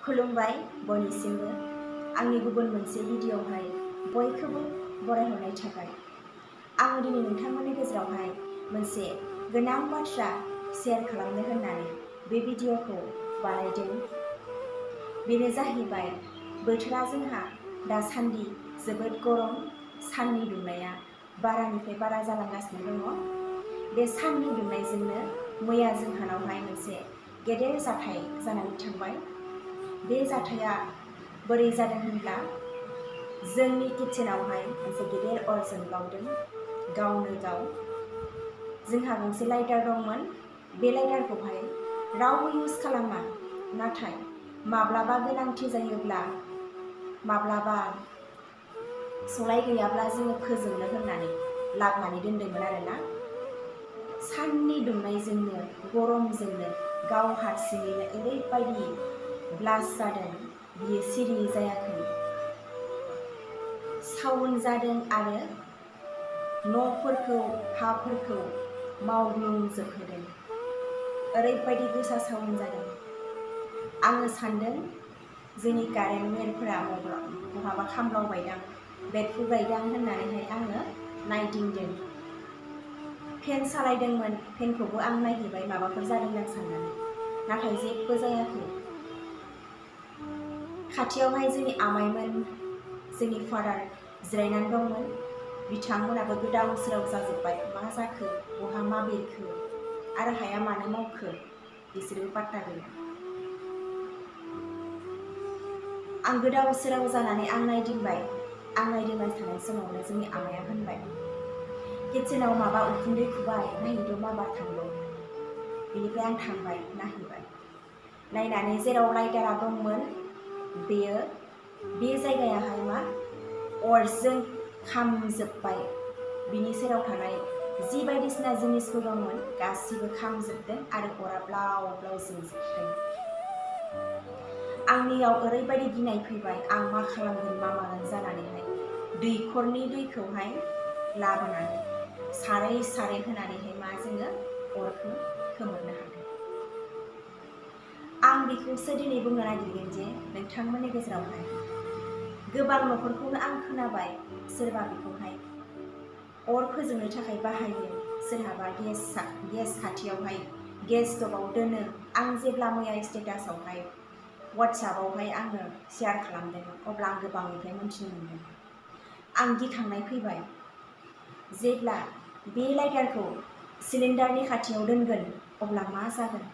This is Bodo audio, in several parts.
खुलुमबाय बयनिसिमबो आंनि गुबुन मोनसे भिडिअआवहाय बयखौबो बरायहरनाय थाबाय। आङो दिनै नोंथांमोननि गेजेरावहाय मोनसे गोनां बाथ्रा शेयार खालामनो होननानै बे भिडिअखौ बानायदों। बेनो जाहैबाय बोथोरा जोंहा दासान्दि जोबोद गरम, साननि दुंनाया बारानिफ्राय बारा जालांगासिनो दङ। बे साननि दुंनायजोंनो मैया जोंहानावहाय मोनसे गेदेर जाथाय जानानै थांबाय। बे जाथाया बोरै जादों होनब्ला जोंनि किचेनावहाय मोनसे गेदेर अर जोंब्लावदों गावनो गाव। जोंहा गंसे लाइटार दंमोन, बे लाइटारखौहाय रावबो इउज खालामा, नाथाय माब्लाबा गोनांथि जायोब्ला माब्लाबा सलाय गैयाब्ला जोङो फोजोंनो होननानै लाबोनानै दोनदोंमोन आरोना। साननि दुंनायजोंनो गरमजोंनो गाव हारसिङैनो ओरैबायदि ब्लास्ट जादों, बियो सिरि जायाखै। साउन्ड जादों आरो न'फोरखौ हाफोरखौ मावग्लुंजोबहोदों। ओरैबायदि गोसा साउन्ड जादों। आङो सान्दों जोंनि कारेन्ट वेरफोरा बहाबा खामब्लावबायदां, बेरफुबायदां होननानैहाय आङो नायदिंदों। फेन सालायदोंमोन, फेनखौबो आं नायहैबाय माबाफोर जादों साननानै, नाथाय जेबो जायाखै। खाथियावहाय जोंनि आमाइमोन, जोंनि फादार जिरायनानै दंमोन। बिथांमोनाबो गोदाव सोराव जाजोब्बाय। मा जाखो, बहा मा बेरखो आरो हाया मानो मावखो, बिसोरबो पात्ता गैया। आं गोदाव सोराव जानानै आं नायदिंबाय थानाय समावनो जोंनि आमाइया होनबाय, किचेनाव माबा उखुन्दै खुबाय, नायहैद' माबार थांद'। बेनिफ्राय आं थांबाय, नायहैबाय। नायनानै जेराव लाइटारा दंमोन बे जायगायाहाय मा अरजों खामजोब्बाय। बिनि सेराव थानाय जि बायदिसिना जिनिसफोर दंमोन गासिबो खामजोबदों आरो अरा ब्लाव ब्लाव जोंजोबदों। आंनियाव ओरैबायदि गिनाय फैबाय, आं मा खालामगोन मा मागोन जानानैहाय दैखरनि दैखौहाय लाबोनानै सारै सारै होनानैहाय मा जोङो अरखौ खोमोरनो हादों। आं बेखौसो दिनै बुंनो नागिरगोन जे नोंथांमोननि गेजेरावहाय गोबां न'खरखौनो आं खोनाबाय, सोरबा बेखौहाय अर फोजोंनो थाखाय बाहायो, सोरहाबा गेस खाथियावहाय गेस स्ट'भआव दोनो। आं जेब्ला मैया स्टेटासआवहाय वाट्सएपआवहाय आङो शेयार खालामदोंमोन, अब्ला आं गोबांनिफ्राय मोनथिनो मोनदों। आं गिखांनाय फैबाय। जेब्ला बे लाइटारखौ सिलिन्डारनि खाथियाव दोनगोन अब्ला मा जागोन?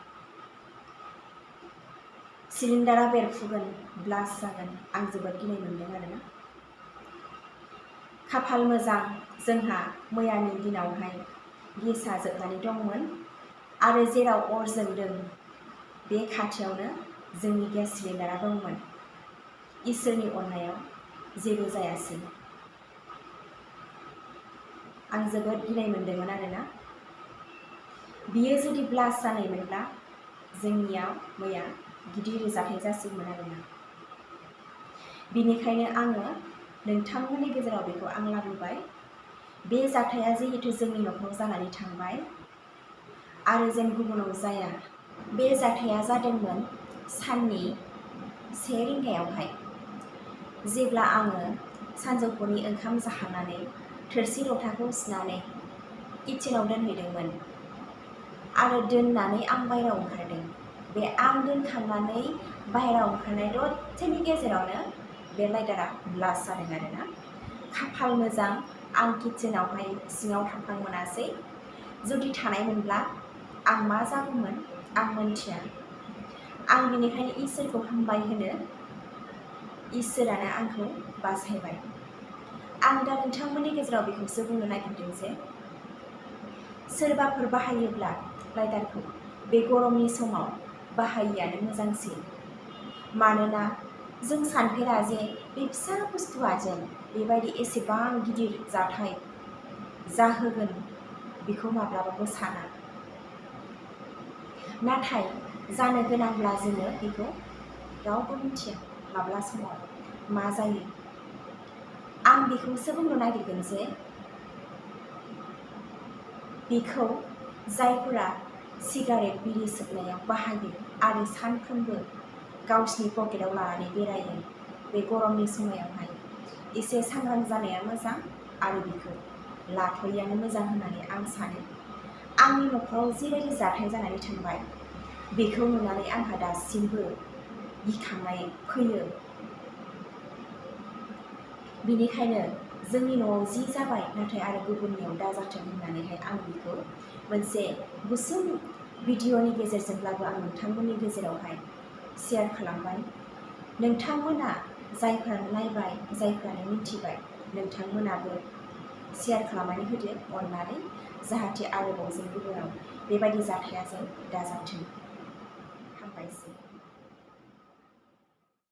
सिलिन्डारा बेरफुगोन, ब्लास्ट जागोन। आं जोबोद गिनाय मोनदों आरोना। खाफाल मोजां जोंहा मैयानि दिनावहाय गेसआ जोबनानै दंमोन आरो जेराव अर जोंदों बे खाथियावनो जोंनि गेस सिलिन्डारा दंमोन। इसोरनि अननायाव जेबो जायासै। आं जोबोद गिनाय मोनदोंमोन आरोना। बियो जुदि ब्लास्ट जानायमोनब्ला जोंनियाव मैया गिदिर जाथाय जासिगौमोन आरोना। बिनिखायनो आङो नोंथांमोननि गेजेराव बेखौ आं लाबोबाय। बे जाथाया जिहेतु जोंनि न'खराव जानानै थांबाय आरो जों गुबुनाव जाया। बे जाथाया जादोंमोन साननि 1 रिंगायावहाय, जेब्ला आङो सानजौफुनि ओंखाम जाखांनानै थोरसि लथाखौ सुनानै किचेनाव दोनहैदोंमोन आरो दोननानै आं बायहेरायाव ओंखारदों। बे आं दोनखांनानै बायहेरायाव ओंखारनाय दसेनि गेजेरावनो बे लाइटारा ब्लास्ट जादों आरोना। खाफाल मोजां आं किचेनावहाय सिङाव थांनो मोनासै। जुदि थानायमोनब्ला आं मा जागौमोन आं मोनथिया। आं बेनिखायनो इसोरखौ हामबाय होनो, इसोरानो आंखौ बासायबाय। आं दा नोंथांमोननि गेजेराव बेखौसो बुंनो नागिरदों जे सोरबाफोर बाहायोब्ला लाइटारखौ बे गरमनि समाव बाहायियानो मोजांसिन। मानोना जों सानफेरा जे बे फिसा बुस्थुआ जों बेबायदि एसेबां गिदिर जाथाय जाहोगोन, बेखौ माब्लाबाबो साना। नाथाय जानो गोनांब्ला जोङो बेखौ रावबो मिथिया माब्ला समाव मा जायो। आं बेखौसो बुंनो नागिरगोन जे बेखौ जायफोरा सिगारेट बिरि सोबनायाव बाहायो आरो सानफ्रोमबो गावसिनि पकेटाव लानानै बेरायो। बे गरमनि समायावहाय एसे सांग्रां जानाया मोजां आरो बेखौ लाथ'यैयानो मोजां होननानै आं सानो। आंनि न'खराव जिबायदि जाथाय जानानै थांबाय बेखौ नुनानै आंहा दासिमबो गिखांनाय फैयो। बेनिखायनो जोंनि न'आव जि जाबाय नाथाय आरो गुबुननियाव दाजाथों होननानैहाय आं बेखौ मोनसे गुसुं भिडिअ'नि गेजेरजोंब्लाबो आं नोंथांमोननि गेजेरावहाय शेयार खालामबाय। नोंथांमोना जायफोरानो नायबाय, जायफोरानो मिथिबाय, नोंथांमोनाबो शेयार खालामनानै होदो अननानै, जाहाथे आरोबाव जों गुबुनाव बेबायदि जाथाया जों दाजाथों। हामबायसै।